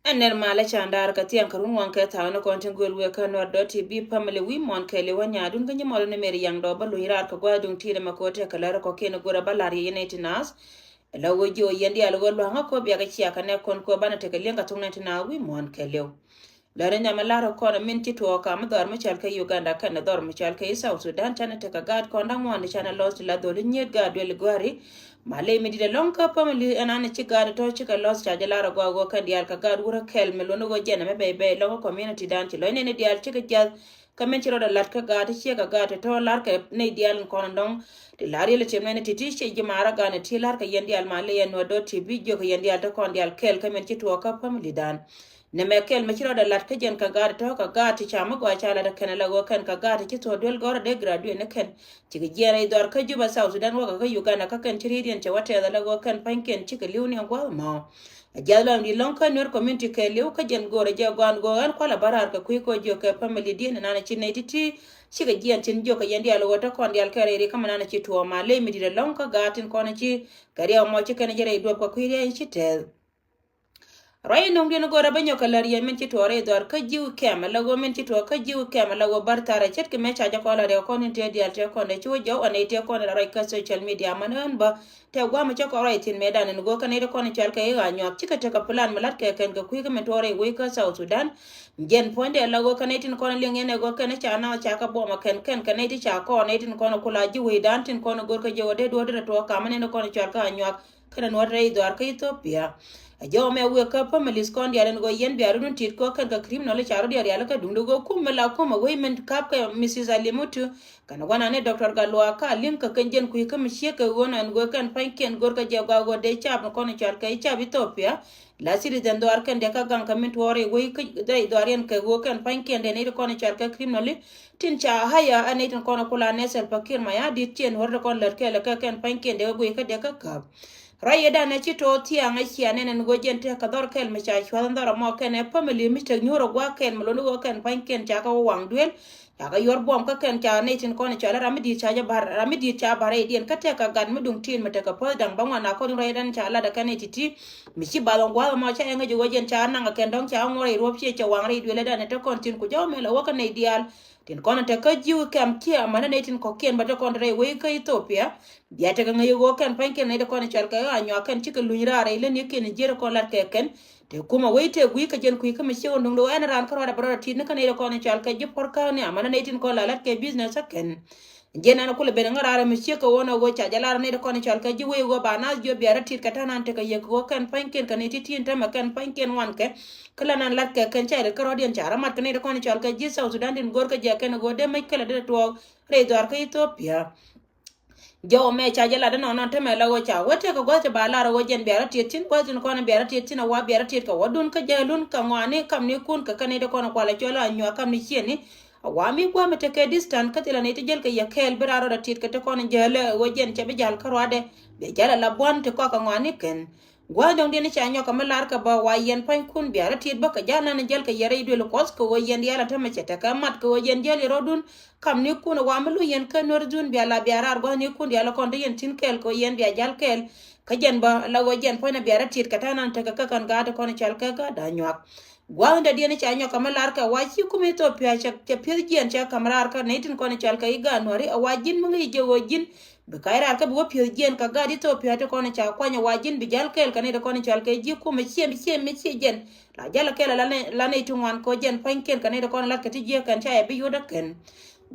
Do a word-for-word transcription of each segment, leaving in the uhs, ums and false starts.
Ɛn nɛr malä candaar kɛ thiaŋ kɛ run waŋ kɛ thaw ni kɔn tin guël wëë kä Nuɛr dot T V family wi̱i̱ muɔ̱ɔ̱n kɛɛliw wä nyaadun kä nyi mɔl ni mɛri yaŋ dɔɔp bä luny raar kɛ gua̱a̱th duŋ ti̱i̱t ɛmɛ kɛ ɣöö tɛk kɛ lär kɔ̱kiɛn i̱ go̱rɛ bä la̱r yɛ yɛn nɛy ti naath. Ɛ la ɣöö ji̱ ɣöö yɛn diaal ɣöö lua̱ŋä kɛ ɣöö bia kɛ ciak kɛ nɛɛkɔn kɛ ɣöö banɛ tekɛ li̱eŋ kɛ thok nɛy ti naath wi̱i̱ muɔ̱ɔ̱n kɛɛliw. Lär in nyam in lar kɔn min ci tuɔɔk kam mi dhɔr mi cɔal kɛ Uganda kɛnɛ dhɔr mi cɔal kɛ South Sudan canɛ tekɛ gaat kɔn da̱ŋ ŋuan di canɛ lɔth ti la dholi nyiet gaat duel guari. Ma ley mi dit ɛlɔŋ kä family ɛn an ci gaat tɔ cikɛ lɔth ca jɛ lar agɔaa ɣöö kɛn diaal kɛ gaat wurä kɛl mi luni ɣöö jɛn ɛmɛ bɛy bɛy lɔŋ kä community dan ci lɔc nɛni diaal cikɛ jiath. Kä min ci rɔɔdɛ lat kä gaat ti ciɛ kɛ gaat ti tɔ lar kɛ nɛy diaal in kɔn dɔŋ. Ti lar yɛl ti mɛn ti ti ci ji̱ maarä gaat ni ti lar kɛ yɛn diaal ma ley ɛn nuɔt dot ti bi jiök kɛ yɛn diaal ti kɔn diaal kɛl kä min ci tuɔɔk kä family dan. Nɛmɛ kɛl mi ci rɔɔdɛ lat kä jɛn kɛ gaat tɔ̱ kɛ gaat ti ca mi gɔaa ca lat ɛ kɛn ala ɣöö kɛn kɛ gaat ti ci thuɔ̱k duel gɔ̱rä dee graduate ni kɛn. Cikɛ jiɛɛn rɛy dhɔr kä Juba South Sudan wäkɛ kä Uganda kä kɛn ci ri̱i̱diɛn cɛ wä tɛth ala ɣöö kɛn pa̱nykiɛn cikɛ li̱w ni ɛn gua̱a̱th ɛmɔ. Ɛ jiath lɔŋ di lɔ̱ŋ kä Nuer community kɛɛliw kä jɛn go̱o̱rɛ jɛ gɔaan go̱o̱r ɛn kualɛ bä raar kɛ kui̱ kɛ jiök kɛ family diɛn ɛnan ci nɛy ti̱ti̱. Cikɛ jiɛɛn tin jiök kɛ yɛn diaal ɣöö te kɔn diaal kɛ rɛy ri kä mɛ nan ci tuɔɔk ma ley mi di̱t ɛlɔ̱ŋ kä gaat tin kɔn ci kɛ riɛw mɔ ci kɛn jɛ rɛy duɔ̱p kɛ kui̱ riɛy ci tɛth. Ruac in nöŋdiɛn go̱rɛ bä nyɔk kɛ lär yɛ min ci tuɔɔk rɛy dhɔr kä ji̱ wi̱i̱ kɛm ala ɣöö min ci tuɔɔk kä ji̱ wi̱i̱ kɛm ala ɣöö bär tharɛ ce̱tkɛ mëë ca jɛ kɔn la riɛk kɔn in tëë diaal tëë kɔn dee ci wä jɔw anɛ tëë kɔn la ruac kä social media man ɣän bä. Tëë gua̱a̱m cä kɔn ruac thi̱n mëë dan in go̱o̱r kɛn nɛy ti kɔn in cɔal kɛ i̱ ɣa̱ nyuak cikɛ tekɛ plan mi la̱t kɛ kɛn kɛ kui̱ kä min tuɔɔk rɛy wec kä South Sudan. Jɛn puɔ̱nydɛ ala ɣöö kɛn nɛy tin kɔn liŋ yɛn ɛ go̱o̱r kɛn ca naŋ ca kɛ buɔmɛ kɛn kɛn kɛn nɛy ti ca kɔn nɛy tin kɔn kula ji̱ wecdan tin kɔn go̱o̱r kä jɛ wä dee duɔ̱ɔ̱r dee rɛ tuɔɔk kamä nɛy ti kɔn cɔal kä ɣa̱ nyuak. Kɛnɛ nuɔ̱t rɛy dhɔaar kä Ethiopia. Ɛ jɔw mɛ wëë kä families kɔn diaal ɛn ɣöö yɛn bia run ti̱t kɔ kɛn kɛ criminal ca rɔ diaal rial kä duŋdɛ ɣöö kum mi la kum ɛ wec min kap kɛ Mrs Alimutu. Kɛnɛ wanani Doctor Galua ka li̱ŋ kɛ kɛn jɛn kui̱ kä mi ciek kɛ ɣöö nɛn ɣöö kɛn pa̱nykiɛn go̱r kɛ jɛ gɔaa ɣöö dee cap ni kɔn cɔal kɛ cap Ethiopia. La citizen dhɔaar kɛn dee kä gaŋ kɛ min tuɔɔr rɛy wec kä rɛy dhɔaar yɛn kɛ ɣöö kɛn pa̱nykiɛn dee ni ti kɔn cɔal kɛ criminal. Tin ca haya ɛ nɛy tin kɔn kula nɛ Salva Kiir Mayardit cien wär ti kɔn lät kɛɛl kɛ kɛn pa̱nykiɛn dee guiy kä dee kä käp. Ruac yɛ danɛ ci tɔɔ thiaŋ ɛ cia nɛn ɛn ɣöö jɛn tekɛ dhɔr kɛl mi ca cua̱th ɛn dhɔr ɛmɔ kɛn ɛ family mi cɛ nyuur ɛ gua̱a̱k kɛn mi lon ɣöö kɛn pa̱nykiɛn ca kɛ wä waŋ duel. Ca kɛ yuɔr buɔm kä kɛn ca nɛy tin kɔn cɔal ɛ ram mi di̱i̱t ca jɛ bar ram mi di̱i̱t ca bar rɛydiɛn kä tekɛ gat mi duŋ tin mi tekɛ päth da̱ŋ bä ŋuan a kɔn in ruac yɛ dan ca lat ɛ kɛn ɛ ti̱ti̱. Mi ci bath ɛn gua̱a̱th ɛmɔ ca yɛ ŋäc ɣöö jɛn ca naŋ ɛ kɛn dɔ̱ŋ ca ŋuɔr rɛy ruɔ̱p ciɛ cɛ waŋ rɛy duël ɛ dan ɛ te kɔn tin ku jɔw mɛl ɛ wä kä nɛy diaal. Tin kɔn in te kä ji̱w kɛm kiɛ amäni nɛy tin kɔ̱kiɛn bä te kɔn te rɛy wec kä Ethiopia. Bia tekɛ ŋäc ɣöö kɛn pa̱nykiɛn nɛy te kɔn in cɔal kɛ ɣa̱ nyuak kɛn cikɛ luny raar rɛy länikiɛn jiɛt kɔn lat kɛ kɛn. Te kumɛ wec te gui̱c kɛ jɛn kui̱ kä mi ciek ɣän duŋdɛ ɣöö ɛn raan kä ruaadɛ bɛ rɔɔdɛ ti̱t ni kä nɛy te kɔn in cɔal kɛ ji̱ puɔ̱r käk ni amäni nɛy tin kɔn la lat kɛ business ɛ kɛn. Jiɛn ɛn kulɛ ben ŋäraarɛ mi ciek kɛ ɣöö nɛ ɣöö ca jɛ lar nɛy ti kɔn cɔal kɛ ji̱ wec ɣöö ba naath jiö bia rɔ ti̱t kɛ ta̱nan tekɛ yek ɣöö kɛn pa̱nykiɛn kɛ nɛy ti ti̱i̱n tämɛ kɛn pa̱nykiɛn ŋuan kɛ. Kä la nan lat kɛ kɛn ca ilɛ kä rɔ̱diɛn ca rɔ mat kɛ nɛy ti kɔn cɔal kɛ ji̱ South Sudan tin go̱o̱r kä jɛ kɛn ɣöö dee mec kälɛ dee tuɔɔk rɛy dhɔaar kä Ethiopia. Jɔw mɛ ca jɛ lat inɔnɔ tämɛ la ɣöö ca wä tekɛ gua̱th ti ba lar ɣöö jɛn bia rɔ tiet thi̱n gua̱th tin kɔn bia rɔ tiet thi̱n a wa bia rɔ tiet kɛ wä dun kä jɛ lun kɛ ŋɔani kam ni kun kɛ kɛn nɛy ti kɔn kualɛ cɔl a nyuak kam ni cieni. A wa mi gua̱a̱m mi tekɛ distant kä thilɛ nɛy ti jäl kɛ yɛ kɛɛl bi raar rɔɔdɛ tit kɛ ti kɔn jäl ɛ ɣöö jɛn cɛ bi ja̱l kä ruaadɛ. Bɛ ja̱l ɛ la buan ti kɔak kɛ ŋɔaani kɛn. Gua̱a̱th dɔ̱ŋ diɛn ca nyɔk kɛ mi lar kɛ bä wa yɛn pa̱nykun bia rɔ tit bä kɛ ja̱l nan jäl kɛ yɛ rɛy duël kuɔth kɛ ɣöö yɛn diaal a tämɛ cɛ tekɛ mat kɛ ɣöö yɛn diaal yɛ rɔɔdun. Kam ni kun a wa mi lo̱c yɛn kä nuɔr dhun bia la bia raar gua̱a̱th ni kun diaal a kɔn ti yɛn tin kɛɛl kɛ ɣöö yɛn bia ja̱l kɛɛl. Kä jɛn bä la ɣöö jɛn puɔ̱nydɛ bia rɔ tit kɛ ta̱a̱ nan tekɛ kä kɛn gaat ti kɔn cɔal kɛ gaat da̱a̱ nyuak. Gua̱a̱th in dɔ̱diɛn ca nyɔk kɛ mi lar kɛ wa ci kum Ethiopia cɛ pi̱eth jiɛn cɛ ka̱m raar kä nɛy tin kɔn cɔal kɛ i̱ gaat nuɔ̱ri a wa ji̱n mi ŋäc jɛ ɣöö ji̱n bi kac raar kä bi wä pi̱eth jiɛn kɛ gaat Ethiopia ti kɔn ca kuany a wa ji̱n bi ja̱l kɛɛl kɛ nɛy ti kɔn cɔal kɛ ji̱ kum ciɛ ciɛ mi ciɛ jɛn. La ja̱l kɛɛl la nɛy ti ŋuan kɛ ɣöö jɛn pa̱nykiɛn kɛ nɛy ti kɔn lat kɛ ti jiäk kɛn ca yɛ bi yot ɛ kɛn.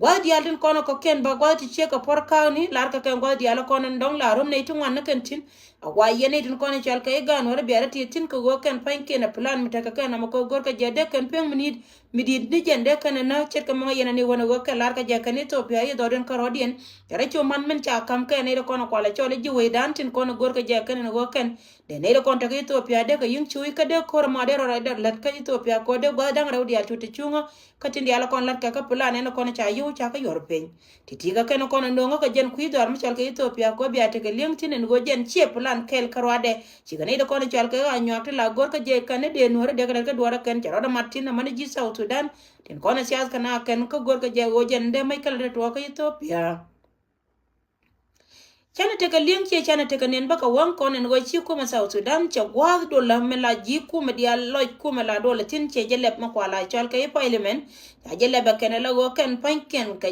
Gua̱th diaal tin kɔn kɔ̱kiɛn bä gua̱th ti ciek kɛ puɔ̱r ka̱a̱kni lar kɛ kɛn gua̱th diaal kɔn in dɔ̱ŋ la rom nɛy ti ŋuan ni kɛn tin. A wa yɛn nɛy tin kɔn in cɔal kɛ i̱ gaat nuɔ̱ri bia rɔ tiet thi̱n kɛ ɣöö kɛn pa̱nykiɛn ɛ plan mi tekɛ kɛn nɔmɔ kɛ go̱r kɛ jɛ dee kɛn pek mi ni̱i̱t mi di̱i̱t ni jɛn dee kɛn ɛ näk ce̱tkɛ mi ŋäc yɛn ɛ ni wän ɛ ɣöö kɛn lar kɛ jɛ kɛn Ethiopia i̱ dhɔr in kä rɔ̱diɛn. Kɛ rɔ cu man min ca ka̱m kɛn nɛy ti kɔn in kualɛ cɔl i̱ ji̱ wecdan tin kɔn in go̱r kɛ jɛ kɛn in ɣöö kɛn dee nɛy ti kɔn tekɛ Ethiopia dee kɛ yi̱ŋ cuuc kä dee ko̱r ɛmɔ dee rɔ rɔy dee lät kä Ethiopia kɛ ɣöö dee gua̱th da̱ŋ rɛw diaal cu ti cuŋä. Kä tin diaal kɔn la̱t kɛ kä plan ɛn kɔn ca yio̱w ca kä yuɔr piny. Ti̱ti̱ kɛ kɛn kɔn no̱o̱ŋä kɛ jɛn kui̱ dhɔaar mi cɔal kɛ Ethiopia kɛ ɣöö bia tekɛ li̱eŋ thi̱n ɛn ɣöö jɛn ciɛ plan kɛɛl kä ruaadɛ. Cikɛ nɛy ti kɔn cɔal kɛ ɣa̱ nyuak ti la go̱r kä jɛ kɛn ni dee nuɔ̱ɔ̱ri dee kɛ lät kä duɔ̱ɔ̱r ɛ kɛn cɛ rɔɔdɛ mat thi̱n ɛmɛn ji̱ South Sudan. Tin kɔn ɛ siath kɛ na kɛn kä go̱r kä jɛ ɣöö jɛn dee mec kä lät ɛ tuɔɔk kä Ethiopia. Canɛ tekɛ li̱eŋ ciɛ canɛ tekɛ nen bäkɛ wäŋ kɔn ɛn ɣöö ci kumɛ South Sudan cɛ gua̱a̱th dolä mi la ji̱ kumɛ diaal lɔc kumɛ la dolä thi̱n cɛ jɛ lɛp mi kua la cɔl kɛ i̱ parliament. Ca jɛ lɛp ɛ kɛn ɛ la ɣöö kɛn pa̱nykiɛn kɛ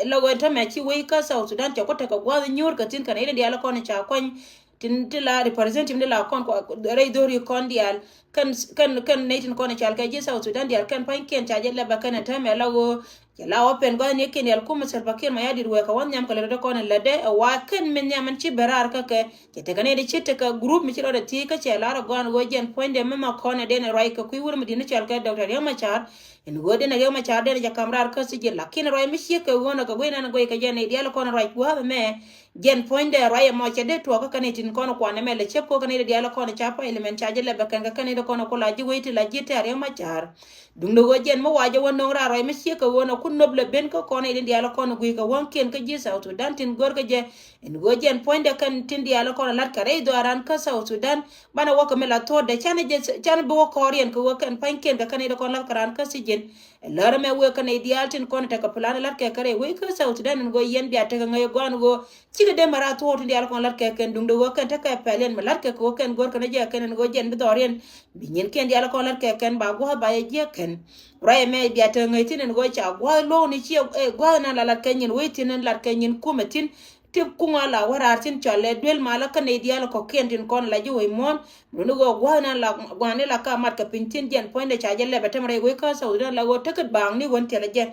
la ɣöö tämɛ ci wec kä South Sudan cɛ ku tekɛ gua̱a̱th nyuur kɛ thi̱n kɛn i̱ diaal kɔn ca kuany. Tin ti la representative ni la kɔn kua rɛy dho̱ri kɔn diaal. Kɛn kɛn kɛn nɛy tin kɔn cal kɛ ji̱ South Sudan diaal kɛn pa̱nykiɛn ca jɛ lɛp ɛ kɛn ɛ tämɛ la ɣöö cɛ la open gua̱thnikiɛn diaal kumɛ Salva Kiir Mayardit wekɛ wä nhiam kɛ lɛ rɔ̱dɛ kɔn ɛ lätdɛ ɛ wa kɛn min nhiam ɛn ci ben raar kä kɛ. Cɛ tekɛ nɛy ti ci tekɛ group mi ci rɔɔdɛ thiec kä cɛ lar ɛ gɔaan ɣöö jɛn puɔ̱nydɛ mi ma kɔn ɛ den ɛ ruac kɛ kui̱ wur mi di̱t ni cɔal kɛ Doctor Riek Machar. Ɛn ɣöö den ɛ Riek Machar den ɛ jɛ ka̱m raar kä sijin lakin ruac mi ciek kɛ ɣöö nɔ kɛ guiy nan ɛ guiy kɛ jɛn nɛy diaal kɔn ɛ ruac gua̱a̱th ɛmɛ. Jɛn puɔ̱nydɛ ruac ɛmɔ cɛ dee tuɔɔk kä kɛn ɛ tin kɔn ɛ kuan ɛmɛ lɛ cep kɔ kɛn ɛ diaal kɔn ɛ ca parliament ca jɛ lɛp ɛ kɛn kɛ kɛn ɛ kɔn ɛ ku la ji̱ wec ti la ji̱ tɛ̈r Riek Machar. Duundɛ ɣöö jɛn mi wa jɛ wä no̱o̱ŋ raar ruac mi ciek kɛ ɣöö nɔ ku nöp lɛ ben kä kɔn ɛ diaal kɔn ɛ guiy kɛ wäŋkiɛn kä ji̱ South Sudan tin gör kɛ jɛ. Ɛn ɣöö jɛn puɔ̱nydɛ kɛn tin diaal kɔn ɛ la̱t kɛ rɛy dhɔaaran kä South Sudan. Banɛ wä kɛ mi la thuɔ̱ɔ̱tdɛ canɛ jɛ canɛ bi wä kɔɔriɛn kɛ ɣöö kɛn pa̱nykiɛn kɛ kɛn i̱ dee kɔn la̱t kɛ raan kä sijin. Ɛ lär ɛmɛ wëë kɛn i̱ diaal tin kɔn tekɛ plan la̱t kɛ kɛ rɛy wec kä South Sudan ɛn ɣöö yɛn bia tekɛ ŋäc ɛ gɔaan ɣöö cikɛ dee mɛ raar thuɔ̱ɔ̱t tin diaal kɔn la̱t kɛ kɛn duundɛ ɣöö kɛn tekɛ pɛl yɛn mɛ la̱t kɛ kɛ ɣöö kɛn go̱r kɛn jɛ kɛn ɛn ɣöö jɛn bi dhɔriɛn. Bi nyin kɛn diaal kɔn la̱t kɛ kɛn ba gua̱a̱th ba yɛ jiäk kɛn. Ruac ɛmɛ bia tekɛ ŋäc thi̱n ɛn ɣöö ca gua̱a̱th lo̱o̱ni ciɛ gua̱a̱th nan la la̱t kɛ nyin wec thi̱n ɛn la̱t kɛ nyin kumɛ thi̱n. Ti kuŋä la wä raar thi̱n cɔal lɛ duel malä kä nɛy diaal kɔ̱kiɛn tin kɔn la ji̱ wec muɔ̱ɔ̱n. Mun ni ɣöö gua̱a̱th nan la gua̱a̱ni la ka mat kɛ piny thi̱n jɛn puɔ̱nydɛ ca jɛ lɛp ɛ tɛm rɛy wec kä South Sudan la ɣöö tekit baaŋni ɣöö thiɛl ɛ jɛ.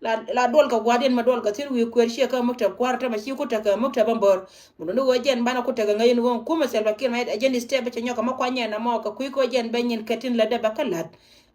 La, la duɔl kɛ gua̱a̱diɛn ma duɔl kɛ thi̱n wi̱i̱ kueer ciɛ kä mäktäb kua̱r tɛmɛ ci ku tekɛ mäktäb ɛn bör. Mun ni ɣöö jɛn banɛ ku tekɛ ŋäc ni ɣöö kumɛ Salva Kiir mɛ ɛ jɛn step cɛ nyɔk kɛ mä kuanyɛ na mɔ kɛ kui̱ kɛ ɣöö jɛn bɛ nyin kɛ tin lätdɛ bɛ kä la̱t.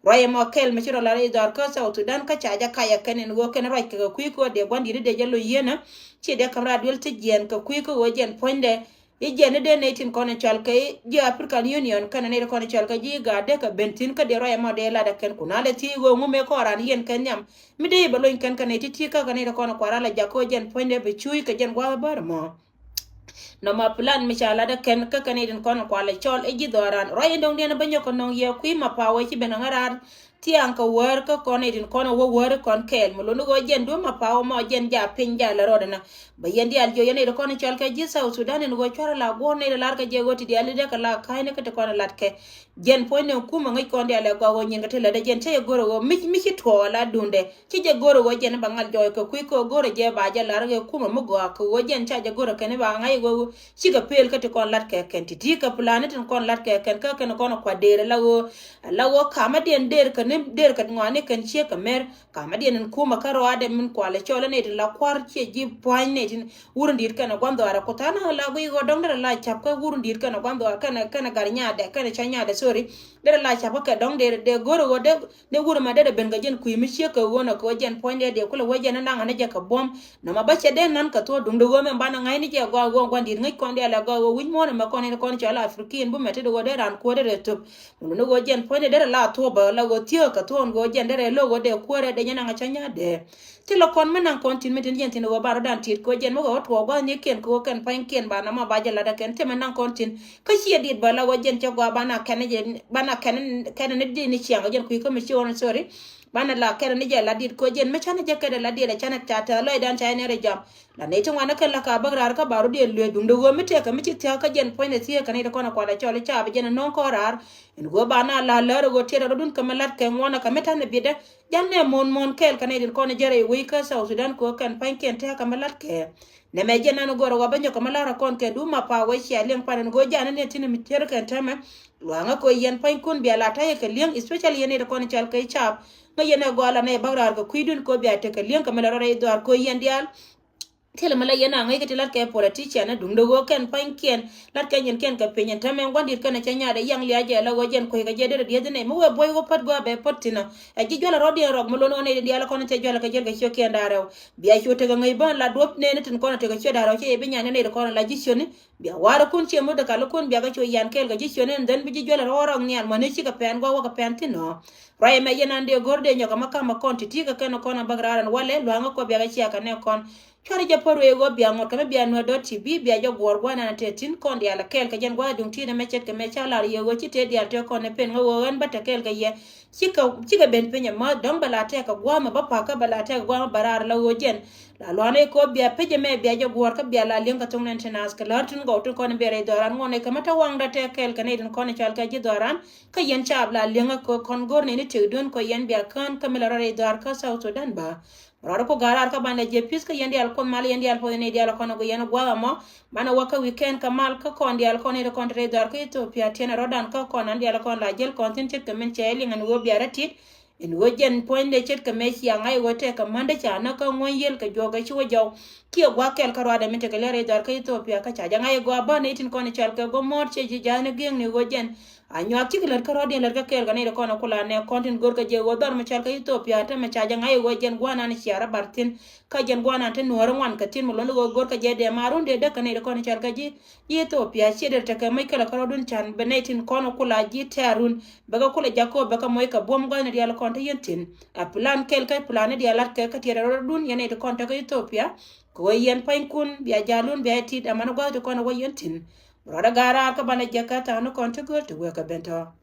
Ruac ɛmɔ kɛl mi ci rɔ lar i̱ dhɔr kä South Sudan kä ca jɛ kacɛ kɛn in ɣöö kɛn ruac kɛ kɛ kui̱ kä dee gua̱n di̱t i̱ dee jɛ lo̱c yieenä. Ci dee käm raar duel ti jiɛɛn kɛ kui̱ kä ɣöö jɛn puɔ̱nydɛ. I̱ jiɛɛn i̱ dee nɛy tin kɔn in cɔal kɛ ji̱ African Union kɛn nɛy ti kɔn in cɔal kɛ ji̱ IGAD dee kɛ ben thi̱n kä dee ruac ɛmɔ dee lat ɛ kɛn kun alɛ thiec ɣöö ŋu mëë kɔn raan yiɛn kɛn nhiam. Mi dee i̱ bɛ lony kɛn kɛ nɛy ti ti kä kɛ nɛy ti kɔn in kua̱r alɛ jak kä ɣöö jɛn puɔ̱nydɛ bi cuuc kɛ jɛn gua̱a̱th bär ɛmɔ. Nɔmɔ plan mi ca lat ɛ kɛn kä kɛn i̱ tin kɔn kualɛ cɔl ɛ ji̱ dhɔran ruac in dɔ̱ŋ diɛn bä nyɔk kɛ nɔŋ yɛ kui̱ ma pawɛ ci ben ŋä raar. Thiaŋ kɛ wäär kä kɔn i̱ tin kɔn wä wäär kɔn kɛɛl mi luni ɣöö jɛn duɔ̱m ma pawɛ mɔ jɛn ja piny ja lɛ rɔɔdɛ na. Bä yɛn diaal jiɔ yɛn i̱ ti kɔn cɔl kɛ ji̱ South Sudan in ɣöö cuarɛ la guɔ̱r ni ti lar kɛ jɛ ɣöö ti diaal i̱ dee kɛ la ka̱cni kä ti kɔn lat kɛ. Jɛn puɔ̱ny ni kumɛ ŋäc kɔn diaal ɛ gɔaa ɣöö nyin kɛ ti lätdɛ jɛn cä yɛ go̱r ɣöö mi, mi ci tuɔɔk la duundɛ. Ci jɛ go̱r ɣöö jɛn ba ŋal jɔɔc kɛ kui̱ kɛ ɣöö go̱r jɛ ba jɛ lar kɛ kumɛ mi gɔaa kɛ ɣöö jɛn ca jɛ go̱r kɛn ba ŋa̱c ɣöö cikɛ pel kä ti kɔn lat kɛ kɛn ti ti kɛ plan ni tin kɔn lat kɛ kɛn kä kɛn kɔn kua der la ɣöö, la ɣöö kamä diɛn der kɛ ni der kɛ ŋɔani kɛn ciek kɛ mer. Kamä diɛn in kumɛ kä rɔadɛ min kualɛ cɔl ni tin la kuar ciɛ ji̱ pua̱ny ni tin wurun dit kɛn guan dhɔarɛ ku than la gui ɣöö dɔŋ derɛ la cap kä wurun dit kɛn guan dhɔarɛ kɛn kɛn gar nyadɛ kɛn ca nyadɛ, sorry. Derɛ la cap kä kɛ dɔŋ derɛ de go̱r ɣöö de Ni wur ma derɛ ben kɛ jɛn kui̱ mi ciek kɛ ɣöö nɔ kɛ ɣöö jɛn puɔ̱nydɛ dee kulɛ wee jɛn ni naŋ ni jɛ kɛ buɔ̱m. Nɔmɔ bä cɛ dee nan kɛ thuɔ̱k duŋdɛ ɣöö mɛn banɛ ŋa̱cni jɛ gɔaa ɣöö gua̱n di̱t ŋäc kɔn diaal ɛ gɔaa ɣöö wi̱c muɔ̱ɔ̱n ɛmɛ kɔn in kɔn cɔal African bumɛ te di ɣöö dee raan kuäär derɛ thöp. Mun ni ɣöö jɛn puɔ̱nydɛ derɛ la thuɔ̱k bä la ɣöö thiek kɛ thuɔ̱k ɣöö jɛn derɛ lo̱k ɣöö dee kuäärɛ dee nyɛ naŋ cä nyadɛ. Thilɛ kɔn mi naŋ kɔn thi̱n mi tin jɛn thi̱n ɣöö ban rɔ̱dan ti̱t kɛ ɣöö jɛn mi kɛ ɣöö tuɔɔk gua̱thnikiɛn kɛ ɣöö kɛn pa̱nykiɛn ba nɔmɔ ba jɛ lat ɛ kɛn thimɛ naŋ kɔn thi̱n. Kä ciɛ dit bä la ɣöö jɛn cɛ gɔaa banɛ kɛn jɛ banɛ kɛn kɛn ni di ni ciaŋ ɣöö jɛn kui̱ kä mi ci ɣɔn, sorry. Banɛ la kɛn ni jɛ la dit kɛ ɣöö jɛn mi canɛ jɛ kɛn la dit ɛ canɛ ca tɛth lɔcdan ca yɛn rɛ jam. La nɛy ti ŋuan ni kɛn la ka bäk raar kä ba rɔ̱diɛn luee duŋdɛ ɣöö mi tëëkɛ mi ci thia̱k kä jɛn puɔ̱nydɛ thia̱k kɛ nɛy ti kɔn ɛ kualɛ cɔl i̱ ca bi jɛn ɛ no̱o̱ŋ kɔn raar. Ɛn ɣöö banɛ la lär ɣöö tiɛt rɔ̱dun kɛ mi la̱t kɛ ŋuɔ̱nɛ kɛ mi ta̱nɛ biɛtdä. Jal nɛ muɔ̱n muɔ̱n kɛɛl kɛ nɛy tin kɔn jɛ rɛy wec kä South Sudan kɛ ɣöö kɛn pa̱nykiɛn tɛ̈ɛ̈kä mi la̱tkɛ. Nɛmɛ jɛn nan gör ɣɔ̱ bä nyɔk kɛ mi la̱r ɛ kɔn kɛ duum ma pa wec cia liɛŋ pan ɛn ɣöö janɛ ni tin mi tier kɛn tɛmɛ. Luaŋä kɛ ɣöö yɛn pa̱nykun bia la ta̱yɛ kɛ liɛŋ, especially yɛn nɛy tin kɔn cɔal kɛ cap. Ŋäc yɛn ɛ gɔaa la nɛ bäk raar kɛ kui̱dun kɛ ɣöö bia tekɛ liɛŋ kɛ mi la rɔ rɛy dhuaar kɛ ɣöö yɛn diaal. Thilɛ mi la yɛn a ŋäc kä ti la̱t kɛ politician ni duŋdɛ ɣöö kɛn pa̱nykiɛn la̱t kɛ nyin kiɛn kɛ piny ɛn tämɛ gua̱n di̱t kɛn ɛ cɛ nyaat ɛ yaŋ liac ɛ la ɣöö jɛn kuec kɛ jɛ derɛ dieth nɛ mi wee buɔy ɣöö pät gɔaa bɛ pät thi̱n ɔ. Ɛ ji̱ jualɛ rɔ̱diɛn rɔk mi lo̱n ɣän nɛy ti diaal kɔn cɛ jualɛ kɛ jiɛl kɛ ciökiɛn da̱ŋ rɛw. Bia cu tekɛ ŋäc bän la duɔ̱p nɛɛni tin kɔn tekɛ ciö da̱ŋ rɛw cɛ yɛ bi nyaat nɛy ti kɔn la ji̱ ciöni. Bia wa̱rä kun ciɛ mut dee kal kun bia kɛ cu yan kɛɛl kɛ ji̱ ciöni ɛn dhɛn bi ji̱ jualɛ rɔ̱ rɔk nian muɔ̱ni cikɛ pɛn gɔaa wä kɛ pɛn thi̱n ɔ. Ruac ɛmɛ yɛn an dee go̱r dee nyɔk ɛmɛ ka̱mä kɔn ti̱ti̱ kɛ kɛn kɔn ɛ bäk raar ɛn walɛ lua̱ŋä kɔ bia kɛ cia kɛ nɛ kɔn. Cuarɛ jɛ pär wee ɣöö bia ŋuɔ̱t kɛ mi bia nuäär dɔ̱t ti bi bia jɛ guɔ̱ɔ̱r gua̱a̱th ɛn tɛth tin kɔn diaal kɛɛl kɛ jɛn gua̱a̱th duŋ ti̱i̱t ɛmɛ ce̱tkɛ mëë ca lar yɛ ɣöö ci tëë diaal tëë kɔn ɛ pen ɣä ɣöö ɣän bä te kɛɛl kɛ yɛ. Cikɛ, cikɛ ben piny ɛmä dɔ̱ŋ bɛ la tɛɛk kɛ gua̱a̱th mɛ bä pa̱kä bɛ la tɛɛk kɛ gua̱a̱th mɛ bä raar la ɣöö jɛn. La lua̱a̱n ɛ kɛ ɣöö bia pec ɛmɛ bia jɛ guɔ̱ɔ̱r kä bia la li̱eŋ kɛ thoŋ nɛn ti naath kɛ läär tin gɔw tin kɔn ɛ ben rɛy dhɔran ŋuɔ̱n ɛ kɛ mä te waŋdä tɛɛk kɛɛl kɛ nɛy tin kɔn ɛ cɔal kɛ ji̱ dhɔran. Kä yɛn caap la li̱eŋä kɛ kɔn go̱r nɛy ni tëkdun kɔ yɛn bia kään kä mi la rɔ rɛy dhɔr kä South Sudan bä. Rɔɔdɛ ku ga̱r raar kä banɛ jɛ pi̱th kä yɛn diaal Kuoth mal yɛn diaal puɔth yɛn diaal kɔn gu yɛn gua̱a̱th ɛmɔ. Banɛ wä kä weekend kä mal kä kɔn diaal kɔn i̱ kɔn te rɛy dhɔr kä Ethiopia tiɛn rɔɔdan kä kɔn an diaal kɔn la jäl kɔn thi̱n ce̱tkɛ min cɛ liŋ ɛn ɣöö bia rɛ ti̱t. Ɛn ɣöö jɛn puɔ̱nydɛ ce̱tkɛ mëë cia ŋa̱c ɣöö tɛkɛ mändɛ ca näk kä ŋuɔ̱ny yiël kɛ juɔk ɛ ci wä jɔw. Kiɛ gua̱a̱th kɛl kä rɔɔdɛ min tekɛ lɛ rɛy dhɔr kä Ethiopia kä ca jɛ ŋa̱c ɛ gɔaa bä nɛy tin kɔn i̱ cɔal kɛ gua̱a̱th muɔ̱ɔ̱r cɛ ji̱ ja̱a̱th ni gieŋ ni ɣöö jɛn. A nyuak cikɛ lät kä rɔ̱diɛn lät kä kɛɛl kɛ nɛy ti kɔn kulɛ nɛ kɔn tin go̱rkɛ jɛ ɣöö dhɔr mi cɔal kɛ Ethiopia te mi ca jɛ ŋa̱c ɣöö jɛn gua̱a̱th nan cia rɔ bar thi̱n. Kä jɛn gua̱a̱th nan te nuɔ̱ɔ̱ri ŋuan kɛ thi̱n mi luɔ̱n ɣöö go̱rkɛ jɛ dee ma run dee däk kɛ nɛy ti kɔn cɔal kɛ ji̱ Ethiopia ciɛ dee tekɛ mec kɛl kä rɔ̱dun can bɛ nɛy tin kɔn kulɛ ji̱ tɛ̈run. Bɛ kɛ kulɛ jak kɛ ɣöö bɛ kɛ moc kɛ buɔ̱m gua̱thni diaal kɔn te yɛn thi̱n. A plan kɛl kä plan ni diaal lat kɛ kä tiɛɛt rɔ̱dun yɛn nɛy ti kɔn te kä Ethiopia. Kɛ ɣöö yɛn pua̱nykun bia ja̱lun bia yɛ ti̱t amäni gua̱th ti kɔn wä yɛn thi̱n. Rɔɔdɛ ga̱r raar kä banɛ jɛ kä tha̱a̱ŋ ni kɔn ti gööl ti wee kɛ ben tɔ̱.